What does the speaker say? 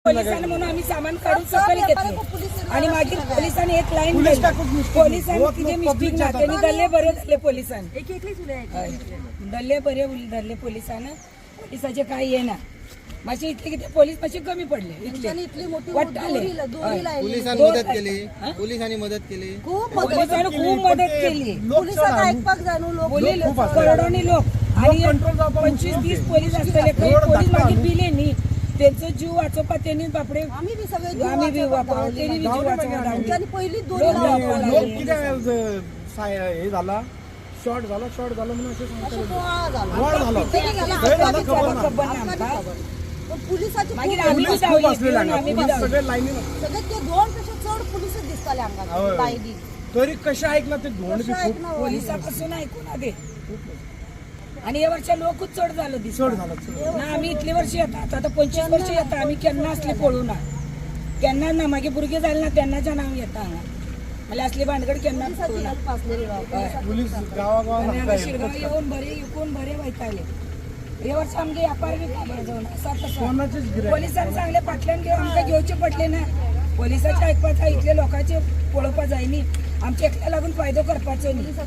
पोलिसांनी म्हणून आम्ही सामान काढून सकयल घेतले आणि मागीर पोलिसांनी एक लाईन पोलीस धरली. टाकूच मिस्टेक. पोलिसांनी गोवात कितें लोक मिस्टेक पब्लिक ना जातात. त्यांनी दल्ले बरे धरले पोलिसांनी. हय. दल्ले बरे धरले पोलिसांनी. पोलिसाचे काय येना मातशे इतले कितें पोलीस मातशे कमी पडले त्यांनी इतले इतली मोठी वाटताले. दोरी हय. लायली. पोलिसांनी दोन मदत काय? केली. हा? पोलिसांनी मदत केली. खूप मदत. पोलिसांनी खूप मदत केली. लोक चढ पोलिसांना आहे. ऐकपाक जाय न्हू लोक. पोलीस खूप आसले. करोडोनी लोक आणि कंट्रोल जावपाक 25 मुश्कील. 30 पोलीस असतले. काही रोड पोलीस धाकटो मागीर न्हू. भिले न्ही. तेंचो जीव वाचोवपाक तेणी बापडे आम्ही बी सगळे जीव आम्ही बी वाचोवपाक वापरलो धांवले. तेणी बी जीव धांवले वाचोवपाक मागीर धांवले. त्यांच्यानी पहिली दोरी लोक लावली. धांवपाक लोक लागले. कितें हे झाला, शॉर्ट झाला, शॉर्ट झाला म्हणून अशें अशें सांगताले. बोवाळ झालो. बोवाळ झालो. तेणी गेला, खंय झाला आमकां खबर ना. खबर ना आमकां बी आमकां. खबर ना. पण पुलिसाची मागीर खूप आम्ही पोलीस बी खूप धांवली, असलेले हांगा. आम्ही बी पोलीस धांवली. सगळे लायनीन आसले. सगळे ते दोन पेक्षा चड पुलिसच दिसताले हांगा हय. लायनी. तरी कशें ऐकना ते धोंड बी कशें खूप ऐकना हो. पोलिसापासून ऐकू ना ते. आणि हे वर्षा लोकच चड झालो दिसता. चड झालो, चड. ना आम्ही इतली वर्ष येतात, आता 25 वर्ष येता आम्ही, केन्ना असली पळू ना, केन्ना ना. मागीर भुरगीं जाली ना तेन्नाच्यान हांव येता हांगा. म्हणल्यार असली भानगड केन्ना पुलिसाची पळोवना. हेल्प आसलेली बाबा. पोलीस गावागावान आनी हांगा हांगा हेल्पच शिरगांव करता. येवन बरे विकून बरे वयताले. हे वर्सा आमगे व्यापार बी बरो जावन आसा तसो. कोणाचेच गिरायक. पोलिसान सांगले फाटल्यान घेवन आमकां घेवचे पडले ना. पोलिसाचे आयकपाक जाय, इतले लोकांचे पळोवपाक जाय न्ही. आमच्या एकल्या लागून फायदो करपाचो न्ही.